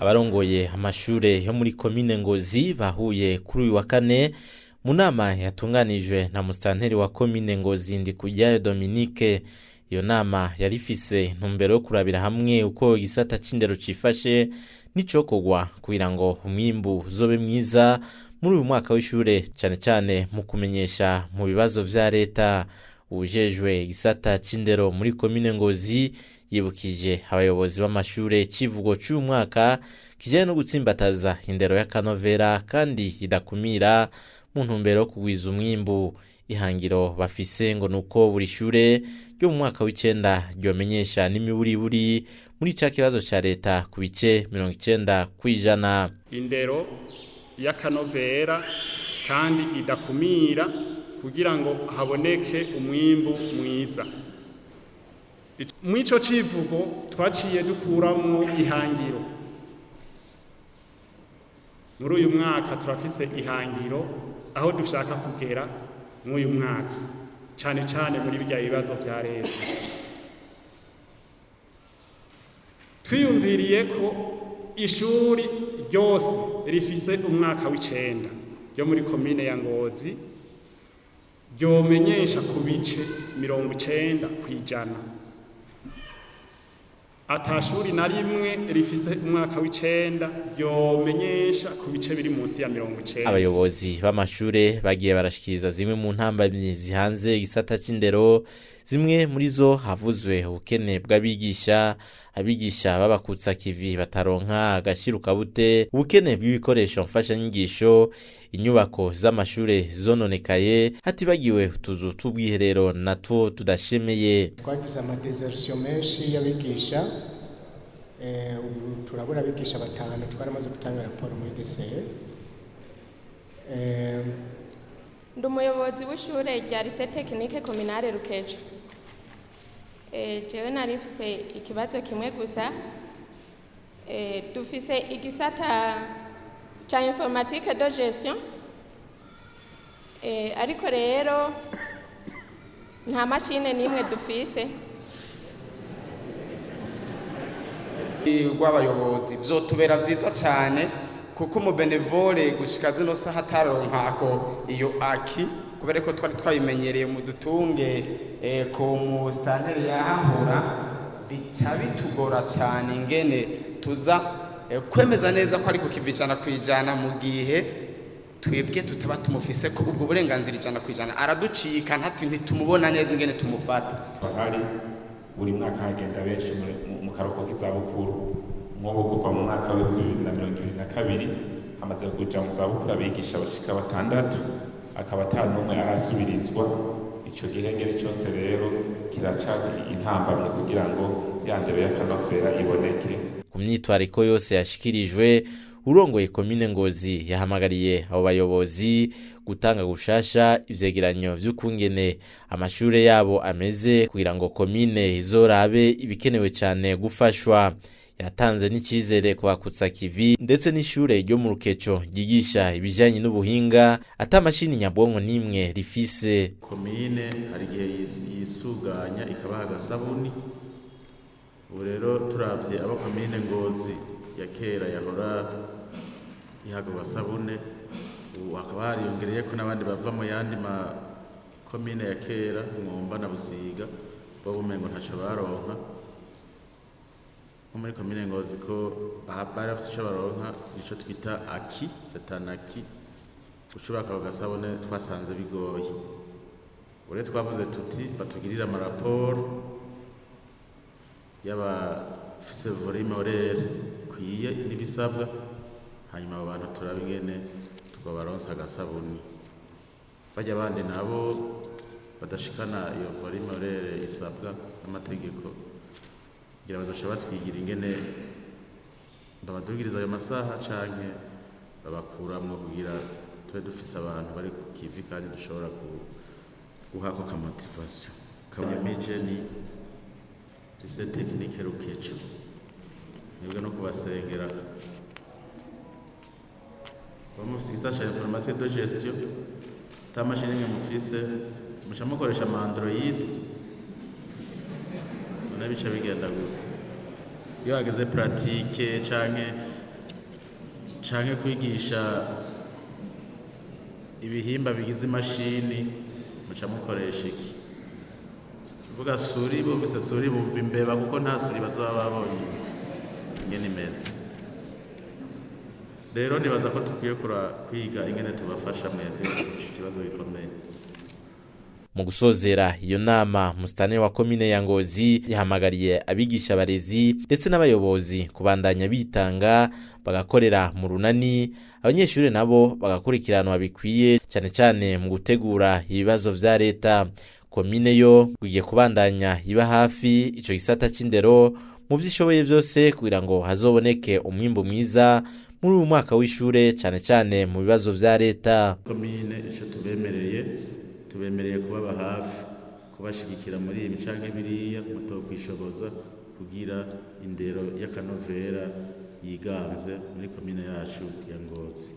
Abarongoye amashure yo muri komine Ngozi bahuye kuri uyu wa kane mu nama yatunganijwe na musitanteri wa komine Ngozi Ndikujyayo Dominique. Iyo nama yari ifise intumbero yo kurabira hamwe uko igisata c'indero cifashe n'icokorwa kugira ngo umwimbu uzobe mwiza muri uyu mwaka w'ishure, cane cane mu kumenyesha mu bibazo vya leta. Uwujejwe igisata c'indero muri komine Ngozi yibukije abayobozi b'amashure icivugo c'uyu mwaka kijanye no gutsimbataza indero y'akanovera kandi idakumira mu ntumbero yo kugwiza umwimbu. Ihangiro bafise ngo nuko buri shure ryo mu mwaka w'icenda ryomenyesha n'imiburiburi muri ca kibazo ca leta ku bice 90%. Indero y'akanovera kandi idakumira kugira ngo haboneke umwimbu mwiza. Mw'ico civugo twaciye dukuramwo ihangiro. Muri uyu mwaka turafise ihangiro aho dushaka kugera mw'uyu mwaka, cane cane muri birya bibazo vya leta. Twiyumviriye ko ishuri ryose rifise umwaka w'icenda ryo muri komine ya Ngozi ryomenyesha ku bice 90%. Ata shuri na rimwe rifise umwaka w'icenda ryomenyesha ku bice biri munsi ya 90. Abayobozi b'amashure bagiye barashikiriza zimwe mu ntambamyi zihanze igisata c'indero. Zimwe muri zo havuzwe ubukene bw'abigisha, abigisha babakutsa kivi bataronka agashirukabute, ubukene bw'ibikoresho mfashanyigisho, inyubako z'amashure zononekaye, hatibagiwe utuzu tw'ubwiherero natwo tudashemeye. Twagize amadesertion menshi y'abigisha, ubu turabura abigisha batanu, twaramaze gutanga raporo muri DCE. Ndi umuyobozi w'ishure rya lycée technique communale Rukejo. Jewe nari mfise ikibazo kimwe gusa. Dufise igisata ca informatique de gestion, ariko rero nta mashine n'imwe dufise. Rw'abayobozi vyotubera vyiza cane, kuko umubenevole gushika zino saha ataronka ako iyo aki, kubera ko twari twabimenyereye mu dutunge ku musitanteri yahahora, bica bitugora cane ingene tuza kwemeza neza ko ari ku kivi 100% mu gihe twebwe tutaba tumufise ko ubwo burenganzira 100%, araducika ntitumubona neza ingene tumufata. Bahari buri mwaka hagenda benshi mu karuhuko k'izabukuru. Nk'ubu kuva mu mwaka w'2022 hamaze kuja mu zabukuru abigisha bashika batandatu, akaba ata n'umwe arasubirizwa. Ico gihengeri cose rero kiracari intambamyi kugira ngo ya ndero y'akanovera iboneke. Ku myitwariko yose yashikirijwe, urongoye komine Ngozi yahamagariye abo bayobozi gutanga gushasha ivyegeranyo vy'ukungene amashure yabo ameze kugira ngo komine izorabe ibikenewe cane gufashwa. Yatanze n'icizere ku bakutsa kivi ndetse n'ishure ryo mu Rukeco ryigisha ibijanye n'ubuhinga ata mashini nyabwonko n'imwe rifise. Komine hari igihe yisuganya ikabaha agasabuni. Ubu rero turavye abo komine Ngozi ya kera yahora ihaga agasabune, ubu hakaba hariyongereyeko n'abandi bava mu yandi makomine ya kera, Mwumba na Busiga, bo bumengo ntaco baronka. Nko muri komine Ngozi ko bari bafise ico baronka, nico twita aki setanaki, gucubaka ako gasabune twasanze bigoye. Ubu rero twavuze tuti batugirire amaraporo y'abafise volume horaire ikwiye n'ibisabwa, hanyuma abo bantu turabe ingene twobaronsa agasabuni. Barya bandi nabo badashikana iyo volume horaire isabwa n'amategeko, ngira bazoca batwigira ingene babadugiriza ayo masaha canke babakuramwo, kugira tube dufise abantu bari ku kivi kandi dushobora guha ako ka motivation. Kanyamije ni lycée technique Rukeco, nibwo no kubasengera kuba mufise igisata ca informatique de gestion ata mashini imwe mufise, muca mukoresha ama Android, none bica bigenda gute iyo hageze pratique canke Canke kwigisha ibihimba bigize imashini, muca mukoresha iki? Kuvuga souris, bumvise souris bumva imbeba, kuko nta souris bazoba babonye ingene imeze. Rero nibaza ko dukwiye kwiga ingene tubafasha. Mwebwe mufise ikibazo gikomeye. Mu gusozera iyo nama, musitanteri wa komine ya Ngozi yahamagariye abigisha, abarezi ndetse n'abayobozi kubandanya bitanga, bagakorera mu runani, abanyeshuri nabo bagakurikiranwa bikwiye, cyane cyane mu gutegura ibibazo vya leta. Komine yo igiye kubandanya iba hafi ico gisata c'indero mu vyo ishoboye byose kugira ngo hazoboneke umwimbu mwiza muri uyu mwaka w'ishure, cyane cyane mu bibazo vya leta. Komine ico tubemereye, tubemereye kubaba hafi, kubashigikira muri ibi canke biriya mutokwishoboza, kugira indero y'akanovera yiganze muri komine yacu ya Ngozi.